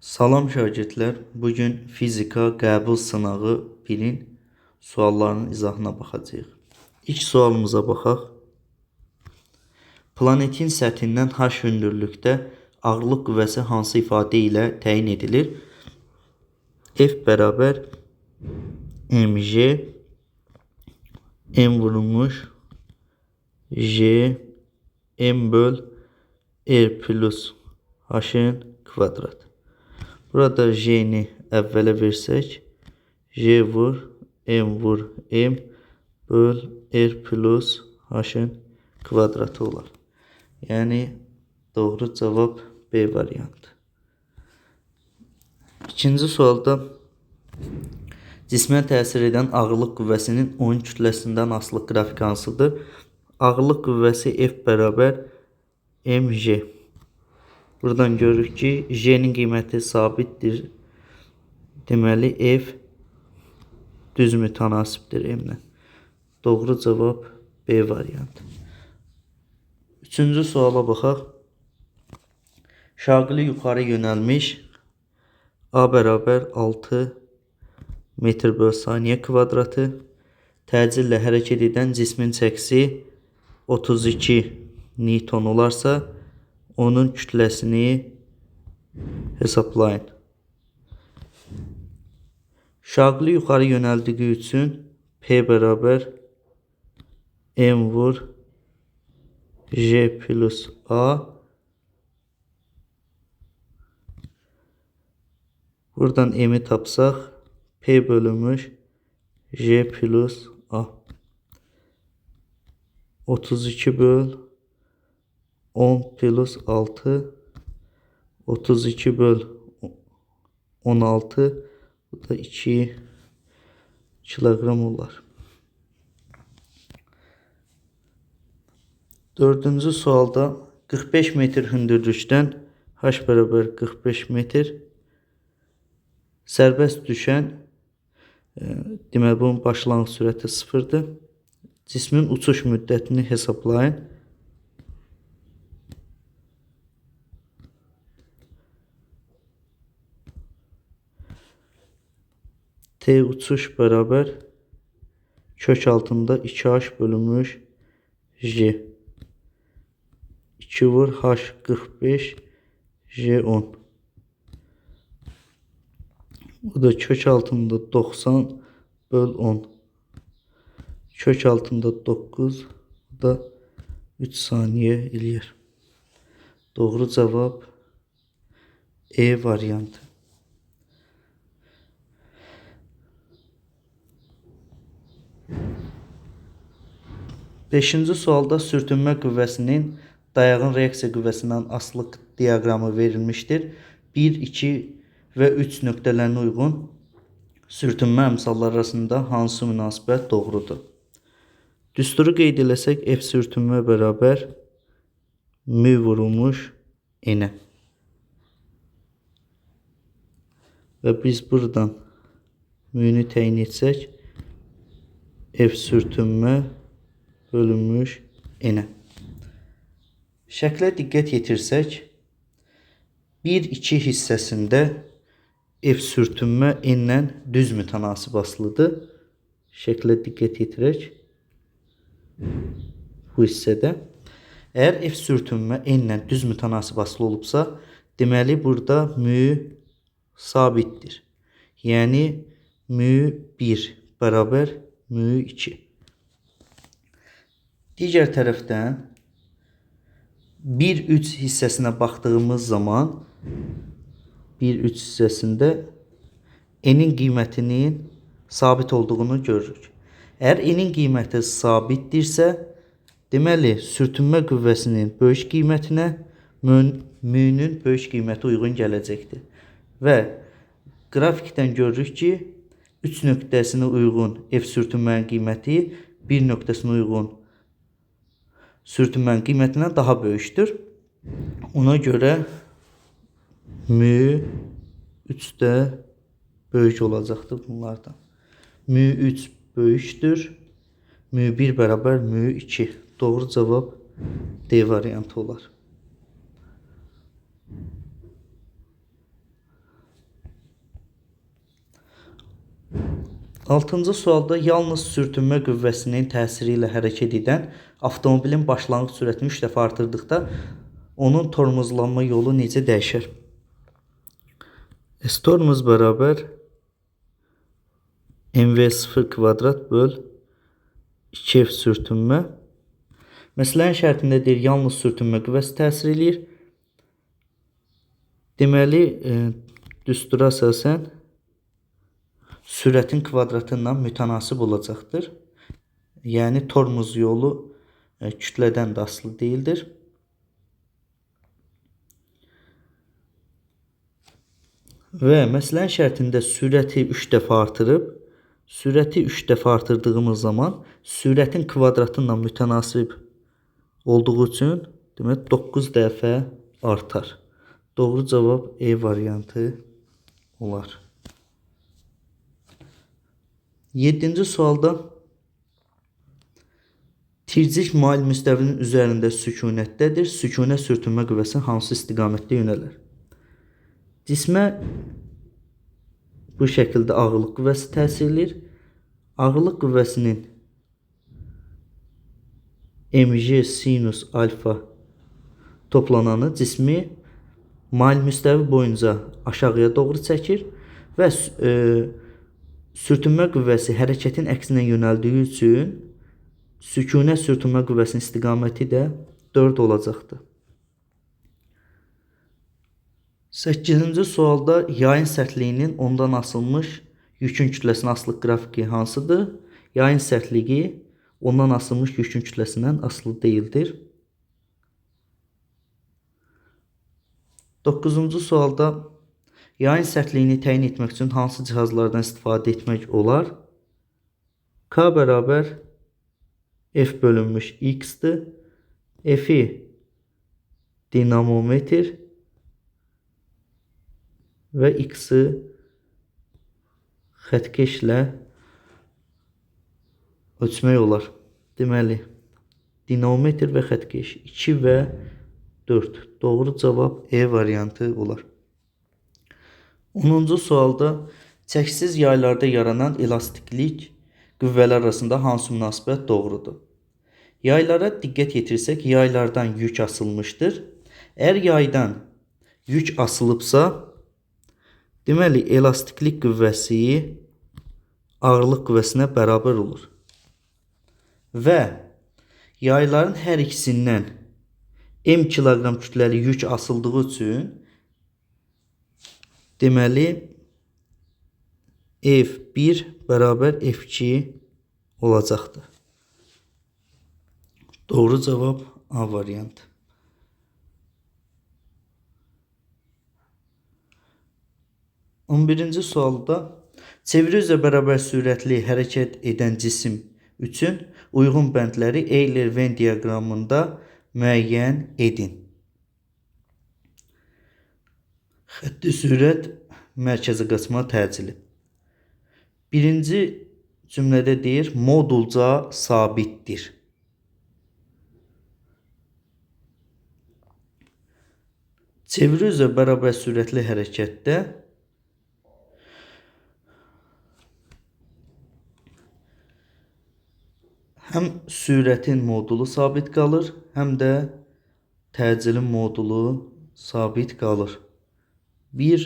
Salam şagirdlər, bugün fizika qəbul sınağı 1-in suallarının izahına baxacağıq. İlk sualımıza baxaq. Planetin səthindən H hündürlükdə ağırlıq qüvvəsi hansı ifadə ilə təyin edilir? F bərabər mg, m vurulmuş J, m böl R plus H-ın kvadrat. Burada J-ni əvvələ versək, J vur, M vur, M böl R plus H-ın kvadratı olar. Yəni, doğru cavab B variantı. İkinci sualda cismə təsir edən ağırlıq qüvvəsinin onun kütləsindən asılı qrafik hansıdır? Ağırlıq qüvvəsi F bərabər mg. Buradan görürük ki, J-nin qiyməti sabitdir. Deməli, F düz mütənasibdir M-lə. Doğru cavab B variantı. Üçüncü suala baxaq. Şaqili yuxarı yönəlmiş A bərabər 6 metr böl saniyə kvadratı təcillə hərəkət edən cismin çəkisi 32 Newton olarsa, onun kütləsini hesablayın. Şaqili yuxarı yönəldiyi üçün P bərabər M vur J plus A. Buradan M'i tapsaq, P bölünmüş J plus A. 32 böl 10 plus 6, 32 böl 16, bu da 2 kilogram olar. Dördüncü sualda 45 metr hündürlükdən H bərabər 45 metr sərbəst düşən, deməli bunun başlanğıc sürəti 0-dır. Cismin uçuş müddətini hesablayın. T uçuş bərabər kök altında 2H bölünmüş J. 2 vur H 45, J 10. Bu da kök altında 90 böl 10. Kök altında 9, bu da 3 saniyə eləyir. Doğru cavab E variantı. Beşinci sualda sürtünmə qüvvəsinin dayağın reaksiya qüvvəsindən asılı diaqramı verilmişdir. 1, 2 və 3 nöqtələrinə uyğun sürtünmə əmsalları arasında hansı münasibət doğrudur? Düsturu qeyd eləsək, F sürtünmə bərabər mü vurulmuş N-ə. Və biz buradan mü-nü təyin etsək, F sürtünmə bölünmüş N-ə. Şəklə diqqət yetirsək, 1-2 hissəsində F sürtünmə N-lə düz mütənasib asılıdır. Şəklə diqqət yetirək bu hissədə. Əgər F sürtünmə N-lə düz mütənasib asılı olubsa, deməli burada mü sabitdir. Yəni mü 1 bərabər mü 2. Digər tərəfdən 1-3 hissəsinə baxdığımız zaman 1-3 hissəsində N-in qiymətinin sabit olduğunu görürük. Əgər N-in qiyməti sabitdirsə, deməli sürtünmə qüvvəsinin böyük qiymətinə mü-nün böyük qiyməti uyğun gələcəkdir. Və qrafikdən görürük ki, 3 nöqtəsinə uyğun F sürtünmənin qiyməti 1 nöqtəsinə uyğun sürtünmənin qiymətindən daha böyükdür. Ona görə mü 3 də böyük olacaqdır bunlardan. Mü 3 böyükdür. Mü 1 bərabər mü 2. Doğru cavab D variantı olar. Altıncı sualda yalnız sürtünmə qüvvəsinin təsiri ilə hərəkət edən avtomobilin başlanğıc sürətini 3 dəfə artırdıqda onun tormozlanma yolu necə dəyişər? S tormoz bərabər mv0 kvadrat böl 2f sürtünmə. Məsələnin şərtində deyir, yalnız sürtünmə qüvvəsi təsir eləyir. Deməli, düstura əsasən sürətin kvadratı ilə mütənasib olacaqdır. Yəni, tormoz yolu kütlədən də asılı deyildir. Və məsələnin şərtində sürəti 3 dəfə artırıb, sürəti 3 dəfə artırdığımız zaman sürətin kvadratı ilə mütənasib olduğu üçün demək 9 dəfə artar. Doğru cavab E variantı olar. 7-ci sualda tircik mail müstəvinin üzərində sükunətdədir. Sükunət sürtünmə qüvvəsi hansı istiqamətdə yönələr? Cismə bu şəkildə ağırlıq qüvvəsi təsir eləyir. Ağırlıq qüvvəsinin mg sinus alfa toplananı cismi mail müstəvi boyunca aşağıya doğru çəkir və sürtünmə qüvvəsi hərəkətin əksinə yönəldiyi üçün sükunət sürtünmə qüvvəsinin istiqaməti də 4 olacaqdır. 8-ci sualda yayın sərtliyinin ondan asılmış yükün kütləsinə asılıq qrafiki hansıdır? Yayın sərtliyi ondan asılmış yükün kütləsindən asılı deyildir. 9-cu sualda yayın sərtliyini təyin etmək üçün hansı cihazlardan istifadə etmək olar? K bərabər F bölünmüş X-dir. F-i dinamometr və X-i xətkeşlə ölçmək olar. Deməli, dinamometr və xətkeş 2 və 4. Doğru cavab E variantı olar. 10-cu sualda çəkisiz yaylarda yaranan elastiklik qüvvələr arasında hansı münasibət doğrudur? Yaylara diqqət yetirsək, yaylardan yük asılmışdır. Əgər yaydan yük asılıbsa, deməli, elastiklik qüvvəsi ağırlıq qüvvəsinə bərabər olur. Və yayların hər ikisindən m kiloqram kütləli yük asıldığı üçün, deməli, F1 bərabər F2 olacaqdır. Doğru cavab A variantı. 11-ci sualda çeviri üzrə bərabər sürətli hərəkət edən cisim üçün uyğun bəndləri Euler-Venn diaqramında müəyyən edin. Xətti sürət mərkəzə qaçma təcili. Birinci cümlədə deyir, modulca sabitdir. Çeviri üzrə bərabər sürətli hərəkətdə həm sürətin modulu sabit qalır, həm də təcilin modulu sabit qalır. Bir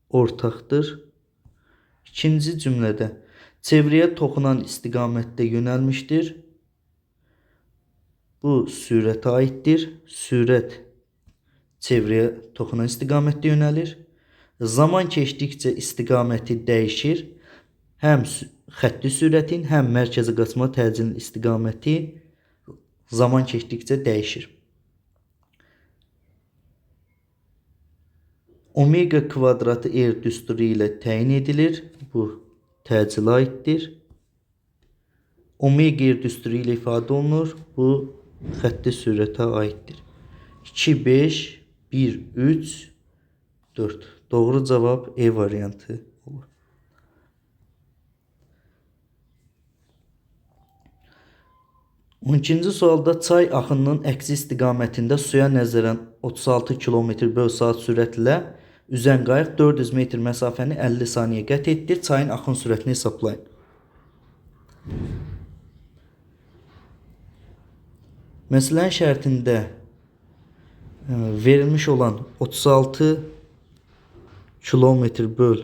ortaqdır. İkinci cümlədə çevriyə toxunan istiqamətdə yönəlmişdir. Bu sürətə aiddir. Sürət çevriyə toxunan istiqamətdə yönəlir. Zaman keçdikcə istiqaməti dəyişir. Həm xətti sürətin, həm mərkəzi qaçma təcilinin istiqaməti zaman keçdikcə dəyişir. Omega kvadratı R düsturu ilə təyin edilir. Bu təcilə aiddir. Omega R düsturu ilə ifadə olunur. Bu xətti sürətə aiddir. 2, 5, 1, 3, 4. Doğru cavab E variantı olur. 12-ci sualda çay axınının əksi istiqamətində suya nəzərən 36 km/saat sürətlə üzən qayıq 400 metr məsafəni 50 saniyə qət etdi. Çayın axın sürətini hesablayın. Məsələnin şərtində verilmiş olan 36 kilometr böl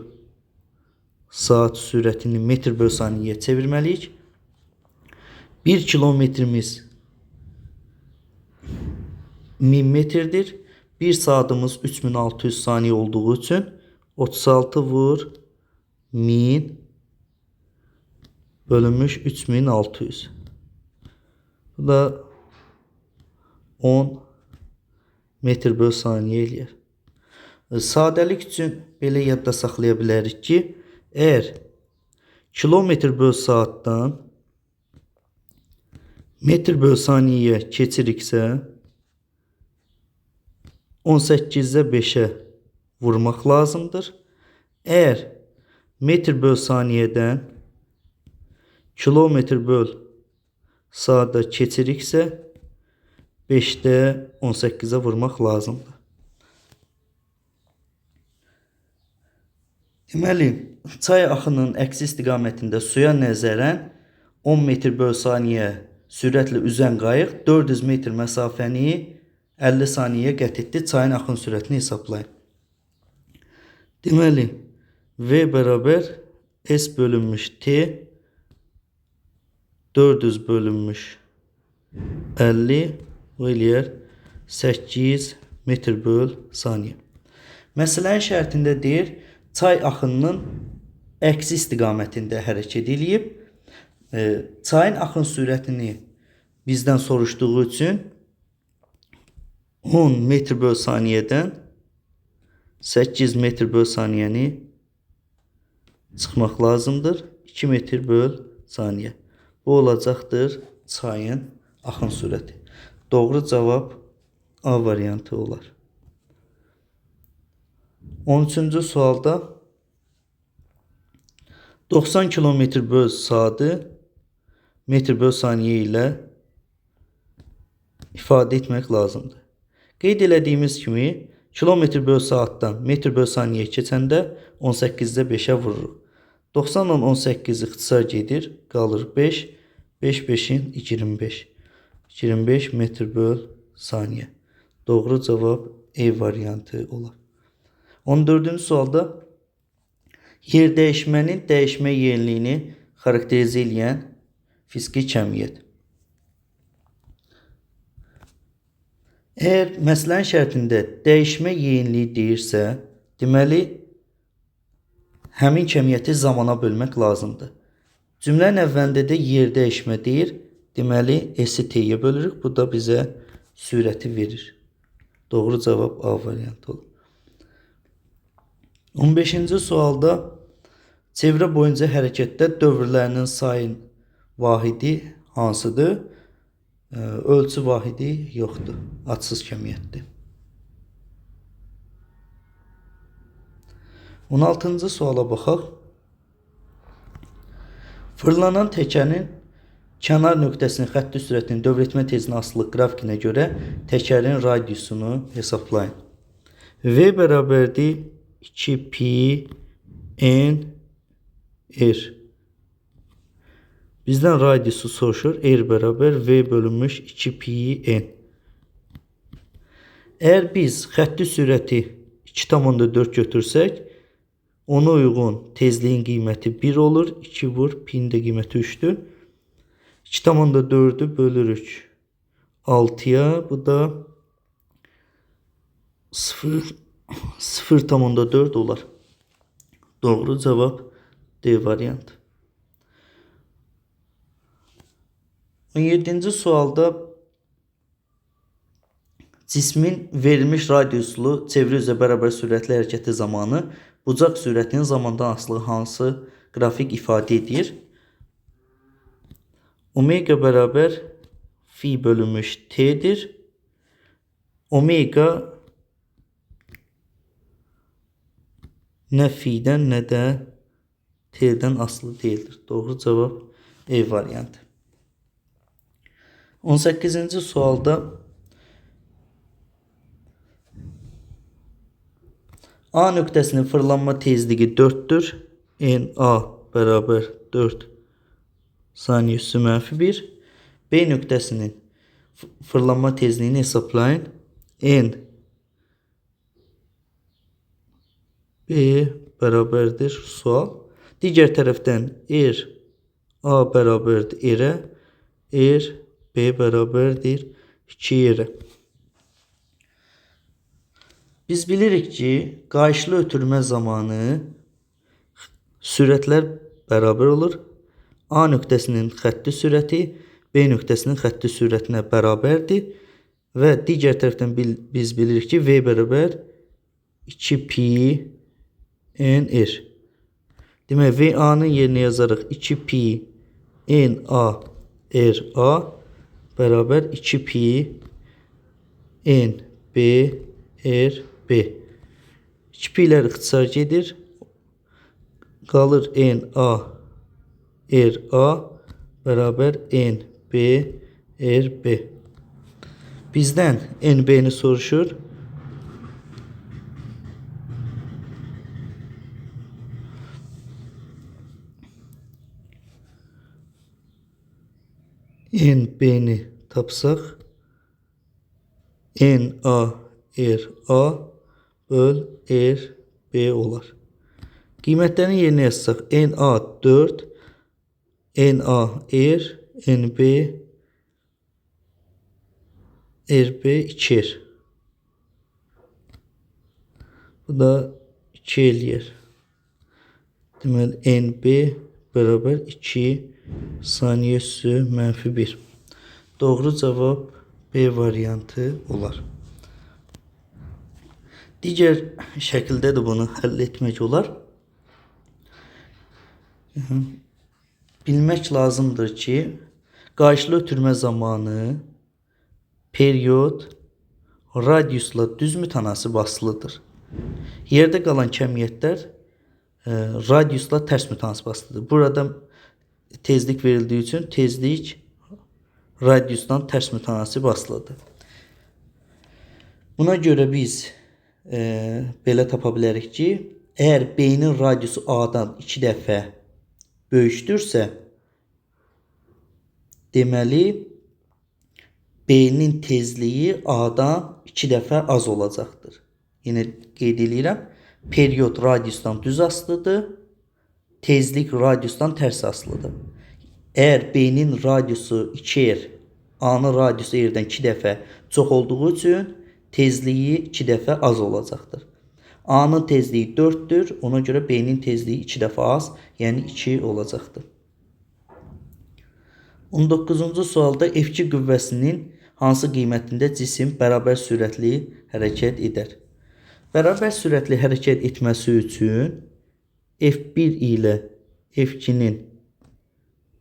saat sürətini metr böl saniyəyə çevirməliyik. 1 kilometrimiz 1000 metrdir. 1 saatımız 3600 saniyə olduğu üçün 36 vur 1000 bölünmüş 3600. Bu da 10 metr böl saniyə eləyər. Sadəlik üçün belə yadda saxlaya bilərik ki, əgər kilometr böl saatdan metr böl saniyəyə keçiriksə, 18-də 5-ə vurmaq lazımdır. Əgər metr böl saniyədən kilometr böl saata keçiriksə, 5-də 18-ə vurmaq lazımdır. Deməli, çay axının əksi istiqamətində suya nəzərən 10 metr böl saniyə sürətlə üzən qayıq 400 metr məsafəni 50 saniyə qət etdi. Çayın axın sürətini hesablayın. Deməli, V bərabər S bölünmüş T 400 bölünmüş 50 bu eləyər 8 metr böl saniyə. Məsələnin şərtində deyir, çay axınının əksi istiqamətində hərəkət eləyib. Çayın axın sürətini bizdən soruşduğu üçün 10 metr böl saniyədən 8 metr böl saniyəni çıxmaq lazımdır. 2 metr böl saniyə. Bu olacaqdır çayın axın sürəti. Doğru cavab A variantı olar. 13-cü sualda 90 km böl saatı metr böl saniyə ilə ifadə etmək lazımdır. Qeyd elədiyimiz kimi kilometr böl saatdan metr böl saniyəyə keçəndə 18-də 5-ə vururuq. 90 ilə 18 ixtisar gedir, qalır 5, 5 5-in 25. 25 metr böl saniyə. Doğru cavab E variantı olar. 14-cü sualda yer dəyişmənin dəyişmə yeniliyini xarakterizə eləyən fiziki kəmiyyət. Əgər məsələnin şərtində dəyişmə yeniliyi deyirsə, deməli həmin kəmiyyəti zamana bölmək lazımdır. Cümlənin əvvəlində də yer dəyişmə deyir, deməli S-i T-yə bölürük. Bu da bizə sürəti verir. Doğru cavab A variantı olur. 15-ci sualda çevrə boyunca hərəkətdə dövrlərinin sayın vahidi hansıdır? Ölçü vahidi yoxdur. Adsız kəmiyyətdir. 16-cı suala baxaq. Fırlanan təkərin kənar nöqtəsinin xətti sürətinin dövr etmə tezinin asılılıq qrafikinə görə təkərin radiusunu hesablayın. V bərabərdir 2 pi n r. Bizdən radiusu soruşur. R bərabər V bölünmüş 2 pi n. Əgər biz xətti sürəti 2,4 götürsək, ona uyğun tezliyin qiyməti 1 olur. 2 vur, pi-nin də qiyməti 3-dür. 2,4-ü bölürük 6-ya. Bu da 0,4 olar. Doğru cavab D variantı. 17-ci sualda cismin verilmiş radiuslu çevrə üzrə bərabər sürətli hərəkəti zamanı bucaq sürətinin zamandan asılı hansı qrafik ifadə edir? Omega bərabər fi bölünmüş T-dir. Omega nə fi-dən nə də T-dən asılı deyildir. Doğru cavab E variantı. 18-ci sualda A nöqtəsinin fırlanma tezliyi 4-dür. NA bərabər 4 saniyə üssü mənfi 1. B nöqtəsinin fırlanma tezliyini hesablayın. N B bərabərdir sual. Digər tərəfdən R A bərabərdir R-ə, R B bərabərdir 2R-ə. Biz bilirik ki, qayışlı ötürmə zamanı sürətlər bərabər olur. A nöqtəsinin xətti sürəti B nöqtəsinin xətti sürətinə bərabərdir. Və digər tərəfdən biz bilirik ki, V bərabər 2pi NR. Demək, VA-nın yerinə yazarıq 2pi NA RA bərabər 2pi NB RB. 2 pi-lər ixtisar gedir. Qalır NA RA bərabər NB RB. Bizdən NB-ni soruşur. NB-ni tapsaq, NA RA böl RB olar. Qiymətlərin yerinə yazsaq, NA 4, NA R, NB RB 2R. Bu da 2 eləyər. Deməli, NB bərabər 2 saniyə üssü mənfi 1. Doğru cavab B variantı olar. Digər şəkildə də bunu həll etmək olar. Bilmək lazımdır ki, qayışlı ötürmə zamanı period radiusla düz mütənasib asılıdır. Yerdə qalan kəmiyyətlər radiusla tərs mütənasib asılıdır. Burada tezlik verildiyi üçün tezlik radiusdan tərs mütənasib asılıdır. Buna görə biz belə tapa bilərik ki, əgər B-nin radiusu A-dan 2 dəfə böyükdürsə, deməli B-nin tezliyi A-dan 2 dəfə az olacaqdır. Yenə qeyd eləyirəm, period radiusdan düz asılıdır, tezlik radiusdan tərs asılıdır. Əgər B-nin radiusu 2R, A-nın radiusu R-dən 2 dəfə çox olduğu üçün tezliyi 2 dəfə az olacaqdır. A-nın tezliyi 4-dür, ona görə B-nin tezliyi 2 dəfə az, yəni 2 olacaqdır. 19-cu sualda F2 qüvvəsinin hansı qiymətində cisim bərabər sürətli hərəkət edər? Bərabər sürətli hərəkət etməsi üçün F1 ilə F2-nin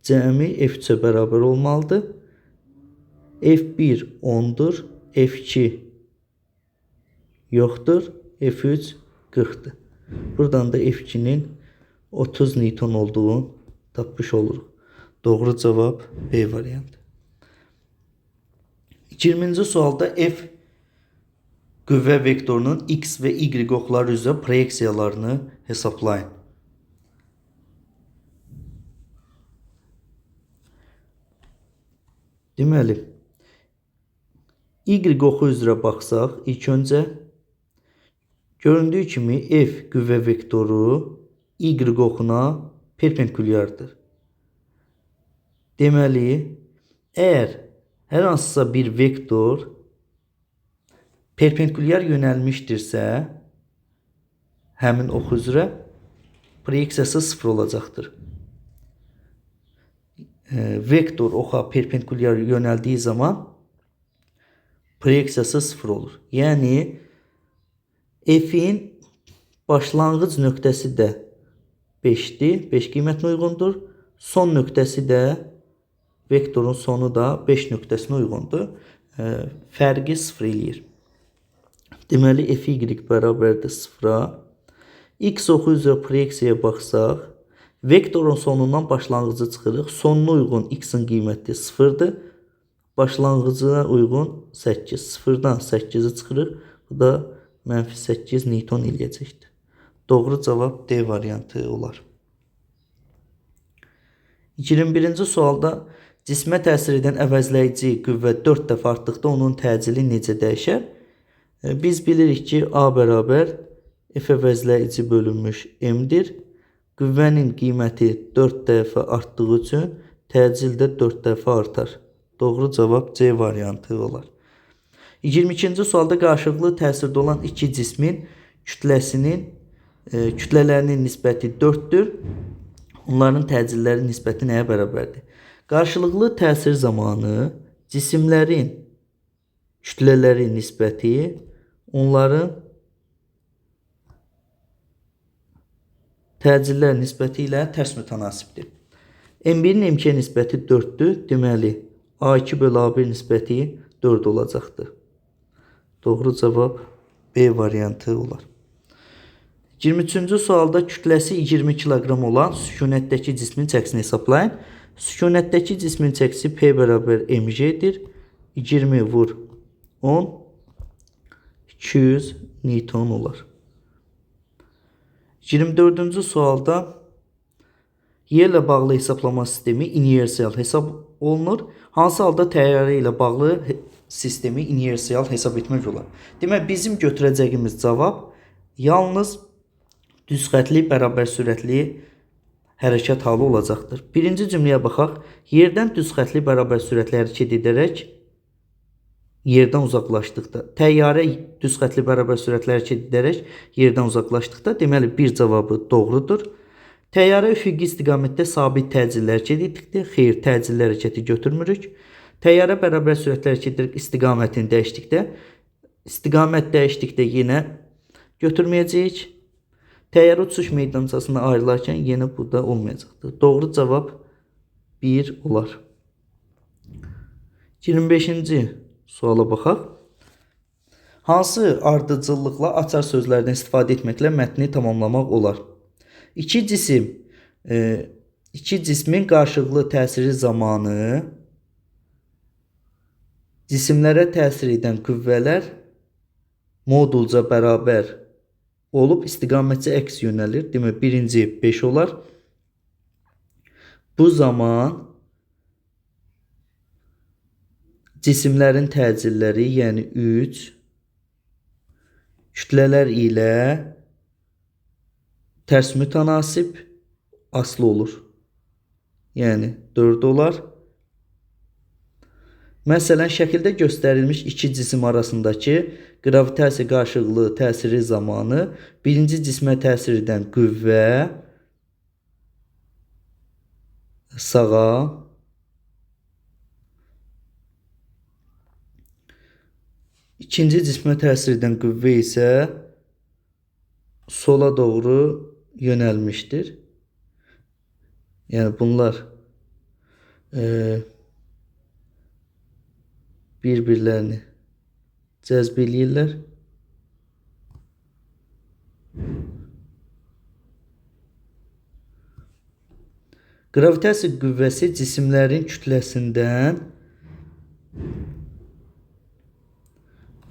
cəmi F3-ə bərabər olmalıdır. F1 10-dur, F2 yoxdur, F3 40-dır. Buradan da F2-nin 30 Newton olduğunu tapmış oluruq. Doğru cavab B variantı. 20-ci sualda F qüvvə vektorunun X və Y oxları üzrə proyeksiyalarını hesablayın. Deməli, Y oxu üzrə baxsaq, ilk öncə göründüyü kimi F qüvvə vektoru Y oxuna perpendikulyardır. Deməli, əgər hər hansısa bir vektor perpendikulyar yönəlmişdirsə, həmin ox üzrə proyeksiyası 0 olacaqdır. Vektor oxa perpendikulyar yönəldiyi zaman proyeksiyası 0 olur. Yəni, F-in başlanğıc nöqtəsi də 5-dir, 5 qiymətinə uyğundur. Son nöqtəsi də, vektorun sonu da 5 nöqtəsinə uyğundur. Fərqi 0 eləyir. Deməli, Fy bərabərdir 0-a. X oxu üzrə proyeksiyaya baxsaq, vektorun sonundan başlanğıcı çıxırıq. Sonuna uyğun x-in qiyməti 0-dır. Başlanğıcına uyğun 8. 0-dan 8-i çıxırıq. Bu da mənfi 8 Newton eləyəcəkdir. Doğru cavab D variantı olar. 21-ci sualda cismə təsir edən əvəzləyici qüvvə 4 dəfə artdıqda onun təcili necə dəyişər? Biz bilirik ki, A bərabər F əvəzləyici bölünmüş M-dir. Qüvvənin qiyməti 4 dəfə artdığı üçün təcil də 4 dəfə artar. Doğru cavab C variantı olar. 22-ci sualda qarşılıqlı təsirdə olan iki cismin kütlələrinin nisbəti 4-dür. Onların təcilləri nisbəti nəyə bərabərdir? Qarşılıqlı təsir zamanı cisimlərin kütlələri nisbəti onların təcillər nisbəti ilə tərs mütənasibdir. M1-in M2-yə nisbəti 4-dür. Deməli, A2 bölü A1 nisbəti 4 olacaqdır. Doğru cavab B variantı olar. 23-cü sualda kütləsi 20 kiloqram olan sükunətdəki cismin çəkisini hesablayın. Sükunətdəki cismin çəkisi P bərabər mg-dir. 20 vur 10, 200 Newton olar. 24-cü sualda yerlə bağlı hesablama sistemi inersial hesab olunur. Hansı halda təyyarə ilə bağlı sistemi inersial hesab etmək olar? Demək, bizim götürəcəyimiz cavab yalnız düz xətli, bərabər sürətli hərəkət halı olacaqdır. Birinci cümləyə baxaq. Yerdən düz xətli, bərabər sürətli hərəkət edərək yerdən uzaqlaşdıqda, təyyarə düz xətli, bərabər sürətli hərəkət edərək yerdən uzaqlaşdıqda, deməli, bir cavabı doğrudur. Təyyarə üfüqi istiqamətdə sabit təcillə hərəkət etdikdə, xeyr, təcilli hərəkəti götürmürük. Təyyarə bərabər sürətli hərəkət edərək istiqamətini dəyişdikdə, istiqamət dəyişdikdə yenə götürməyəcəyik. Təyyarə uçuş meydançasına ayrılarkən yenə bu da olmayacaqdır. Doğru cavab 1 olar. 25-ci suala baxaq. Hansı ardıcıllıqla açar sözlərdən istifadə etməklə mətni tamamlamaq olar? İki cismin qarşılıqlı təsiri zamanı cisimlərə təsir edən qüvvələr modulca bərabər olub istiqamətcə əks yönəlir. Demək, birinci 5 olar. Bu zaman cisimlərin təcilləri, yəni 3, kütlələr ilə tərs mütənasib asılı olur. Yəni 4 olar. Məsələn, şəkildə göstərilmiş iki cisim arasındakı qravitasiya qarşılıqlı təsiri zamanı birinci cismə təsir edən qüvvə sağa, ikinci cismə təsir edən qüvvə isə sola doğru yönəlmişdir. Yəni bunlar bir-birlərini cəzb eləyirlər. Qravitasiya qüvvəsi cisimlərin kütləsindən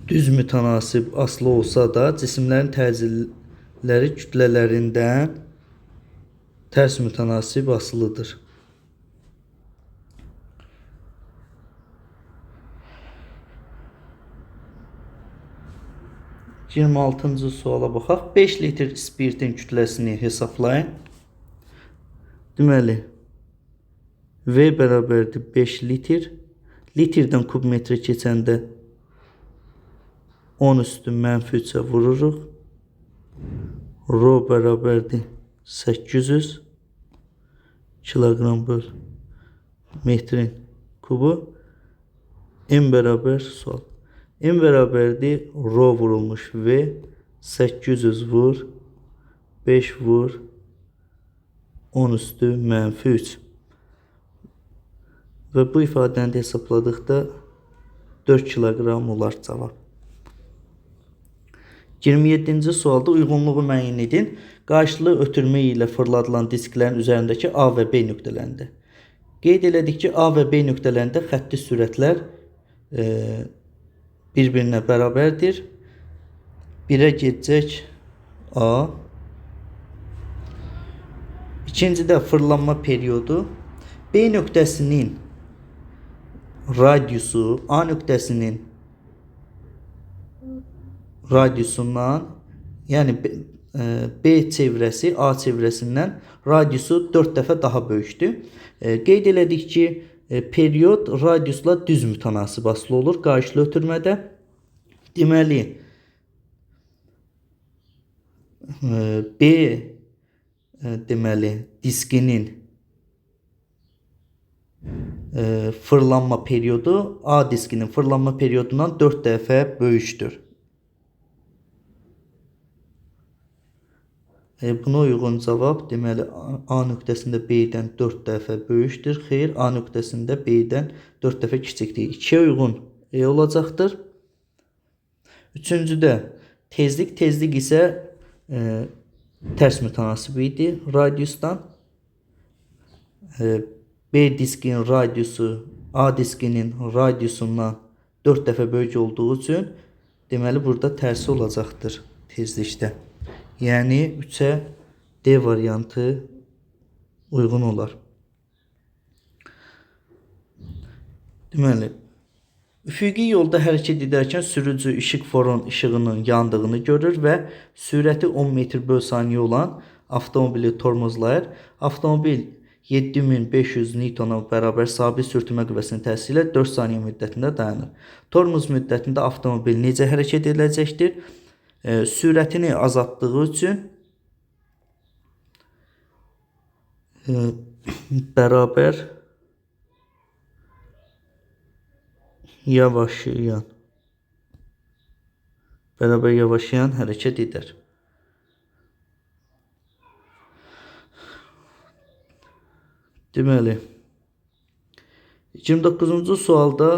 düz mütənasib asılı olsa da, cisimlərin təcilləri kütlələrindən tərs mütənasib asılıdır. 26-cı suala baxaq. 5 litr spirtin kütləsini hesablayın. Deməli, V bərabərdir 5 litr. Litrdən kub metrə keçəndə 10 üstü mənfi 3-ə vururuq. Ro bərabərdir 800 kiloqram böl metrin kubu. M bərabər sual. M bərabərdir ro vurulmuş V 800 vur 5 vur 10 üstü mənfi 3. Və bu ifadəni də hesapladıqda 4 kiloqram olar cavab. 27-ci sualda uyğunluğu müəyyən edin. Qarşılıqlı ötürmə ilə fırladılan disklərin üzərindəki A və B nöqtələrində. Qeyd elədik ki, A və B nöqtələrində xətti sürətlər bir-birinə bərabərdir. 1-ə gedəcək A. İkincidə fırlanma periodu. B nöqtəsinin radiusu A nöqtəsinin radiusundan, yəni B çevrəsi A çevrəsindən radiusu 4 dəfə daha böyükdür. Qeyd elədik ki, period radiusla düz mütənasib asılı olur qayışlı ötürmədə. Deməli, B deməli diskinin fırlanma periodu A diskinin fırlanma periodundan 4 dəfə böyükdür. Buna uyğun cavab deməli A nöqtəsində B-dən 4 dəfə böyükdür. Xeyr, A nöqtəsində B-dən 4 dəfə kiçikdir. 2-yə uyğun E olacaqdır. Üçüncüdə tezlik, tezlik isə tərs mütənasib idi radiusdan. B diskinin radiusu A diskinin radiusundan 4 dəfə böyük olduğu üçün deməli burada tərsi olacaqdır tezlikdə. Yəni 3-ə D variantı uyğun olar. Deməli, üfüqi yolda hərəkət edərkən sürücü işıqforun işığının yandığını görür və sürəti 10 metr böl saniyə olan avtomobili tormozlayır. Avtomobil 7500 Newtona bərabər sabit sürtünmə qüvvəsinin təsiri ilə 4 saniyə müddətində dayanır. Tormoz müddətində avtomobil necə hərəkət edəcəkdir? Sürətini azaltdığı üçün bərabər yavaşlayan hərəkət edər. Deməli, 29-cu sualda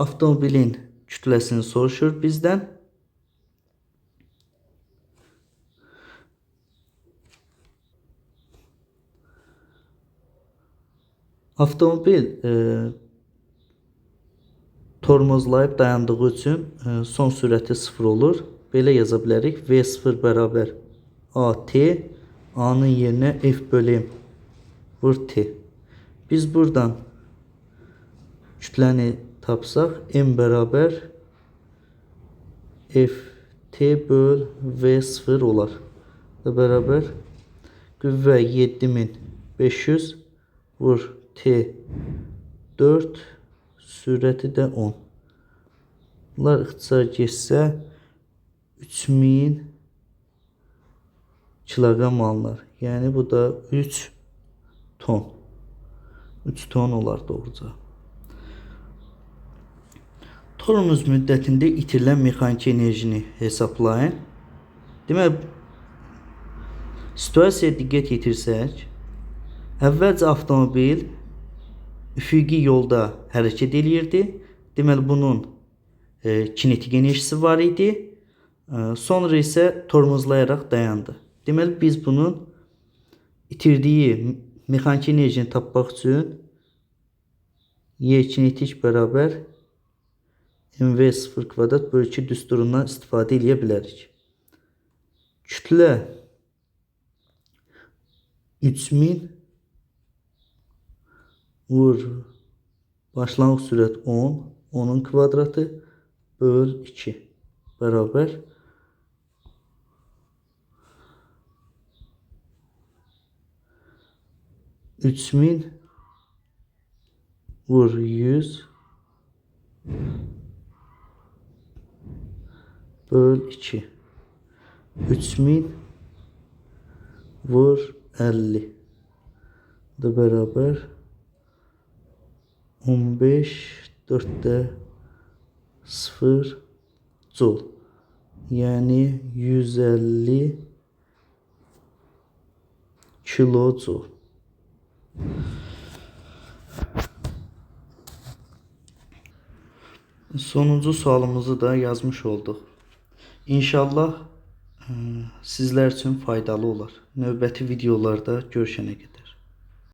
avtomobilin kütləsini soruşur bizdən. Avtomobil tormozlayıb dayandığı üçün son sürəti 0 olur. Belə yaza bilərik. V0 bərabər AT, A-nın yerinə F bölü M vur T. Biz buradan kütləni tapsaq, M bərabər F T böl V0 olar. Da bərabər qüvvə 7500 vur T 4, sürəti də 10. Bunlar ixtisar getsə 3000 kiloqram alınır. Yəni bu da 3 ton. 3 ton olar doğruca. Tormoz müddətində itirilən mexaniki enerjini hesablayın. Deməli, situasiyaya diqqət yetirsək, əvvəlcə avtomobil üfüqi yolda hərəkət eləyirdi. Deməli, bunun kinetik enerjisi var idi. Sonra isə tormozlayaraq dayandı. Deməli, biz bunun itirdiyi mexaniki enerjini tapmaq üçün Y kinetik bərabər MV0 kvadrat bölü 2 düsturundan istifadə eləyə bilərik. Kütlə 3000 vur başlanğıc sürət 10, 10-un kvadratı böl 2 bərabər 3000 vur 100 böl 2 3000 vur 50 da bərabər 15 4-də 0 col. Yəni 150 kilocol. Sonuncu sualımızı da yazmış olduq. İnşallah sizlər üçün faydalı olar. Növbəti videolarda görüşənə qədər.